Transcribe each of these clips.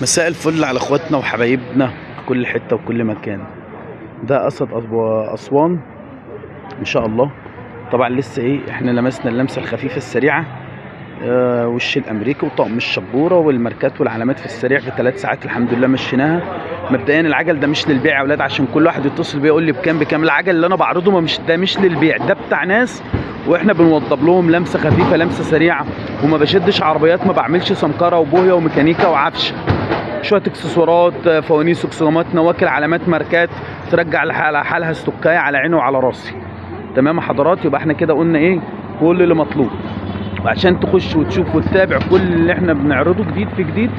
مساء الفل على اخواتنا وحبايبنا في كل حتة وكل مكان. ده اسد اسوان ان شاء الله. طبعا لسه ايه، احنا لمسنا اللمسة الخفيفة السريعة، وش الامريكي وطقم الشبوره والماركات والعلامات في السريع في 3 ساعات الحمد لله مشيناها. مبدئيا العجل ده مش للبيع يا اولاد، عشان كل واحد يتصل بيا يقول لي بكام بكام. العجل اللي انا بعرضه ما مش ده مش للبيع، ده بتاع ناس واحنا بنوضب لهم لمسه خفيفة لمسه سريعة، وما بشدش عربيات، ما بعملش سمكره وبوهيه وميكانيكا وعفش، شوية اكسسوارات، فوانيس، اكسدامات، نواكل، علامات، ماركات، ترجع لحالها استوكايه على عيني وعلى راسي. تمام يا حضرات؟ يبقى احنا كده قلنا ايه كل اللي مطلوب، وعشان تخش وتشوف وتتابع كل اللي احنا بنعرضه جديد في جديد،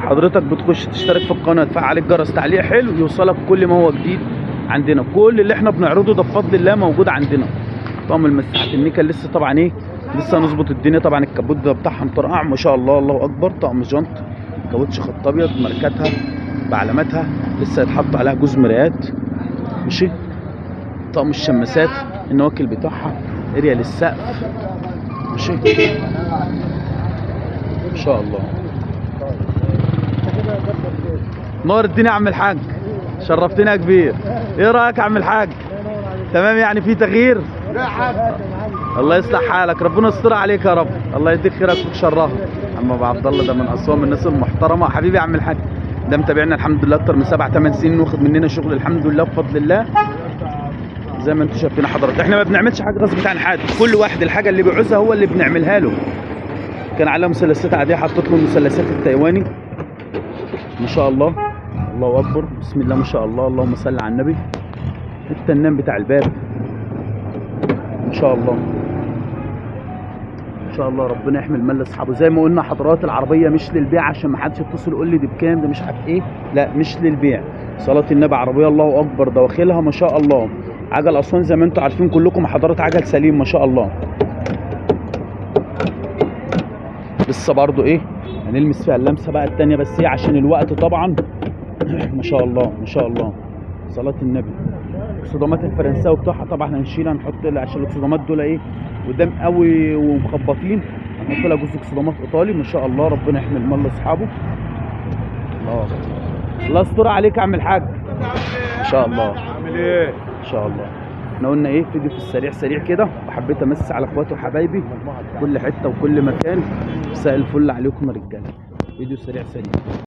حضرتك بتخش تشترك في القناة، تفعل الجرس، تعليق حلو، يوصلك كل ما هو جديد عندنا. كل اللي احنا بنعرضه ده بفضل الله موجود عندنا. طقم المساحات النيكل لسه طبعا ايه، لسه هنظبط الدنيا. طبعا الكبوت ده بتاعها مطرقع ما شاء الله، الله اكبر. طقم جنط كاوتش خط ابيض، ماركاتها بعلاماتها، لسه هيتحط عليها جوز مرايات. ماشي. طقم الشماسات، النواكل بتاعها، اريال السقف. ماشي ان شاء الله. نور الدنيا يا عم الحاج، شرفتنا يا كبير. ايه رايك يا عم الحاج؟ تمام يعني في تغيير؟ الله يصلح حالك، ربنا يستر عليك يا رب، الله يديك خيرك وشرها. عم ابو عبد الله ده من اسوان، من الناس المحترمة. حبيبي يا عم الحاج، ده متابعنا الحمد لله اكتر من 7 8 سنين، واخد مننا شغل الحمد لله بفضل الله. زي ما انتم شايفين حضرتك، احنا ما بنعملش حاجة غصب عن حد، كل واحد الحاجة اللي بيعوزها هو اللي بنعملها له. كان عليها مثلثات عادية، حطيت له المثلثات التايواني ما شاء الله، الله اكبر، بسم الله ما شاء الله، اللهم صل على النبي. التنان بتاع الباب ما شاء الله، ان شاء الله ربنا يحمي المال لاصحابه. زي ما قلنا حضرات، العربية مش للبيع عشان ما حدش يتصل يقول لي دي بكام، ده مش عارف ايه، لا مش للبيع. صلاة النبي، عربية الله اكبر، دواخلها ما شاء الله. عجل اسوان زي ما انتم عارفين كلكم حضرات، عجل سليم ما شاء الله. لسه برضو ايه هنلمس فيها اللمسة بقى الثانية، بس ايه عشان الوقت طبعا. ما شاء الله ما شاء الله، صلاة النبي. الصدمات الفرنساوي بتاعها طبعا هنشيلها، نحط عشان الصدمات دول ايه قدام قوي ومخبطين، هنحط لها جزء صدمات ايطالي ما شاء الله. ربنا يحمي المال لاصحابه. الله الله يستر عليك يا عم الحاج ان شاء الله. عامل ايه؟ ان شاء الله. احنا قلنا ايه، فيديو في السريع سريع كده، وحبيت امسي على اخواتي وحبايبي كل حتة وكل مكان. مساء الفل عليكم يا رجاله، فيديو سريع سريع.